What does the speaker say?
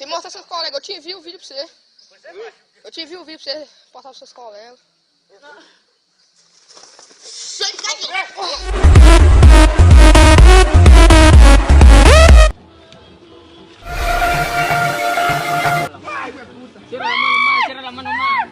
Você mostra seus colegas, eu te envio o vídeo pra você. Eu te envio o vídeo pra você passar pros seus colegas. Cierra la mano más, cierra la mano más.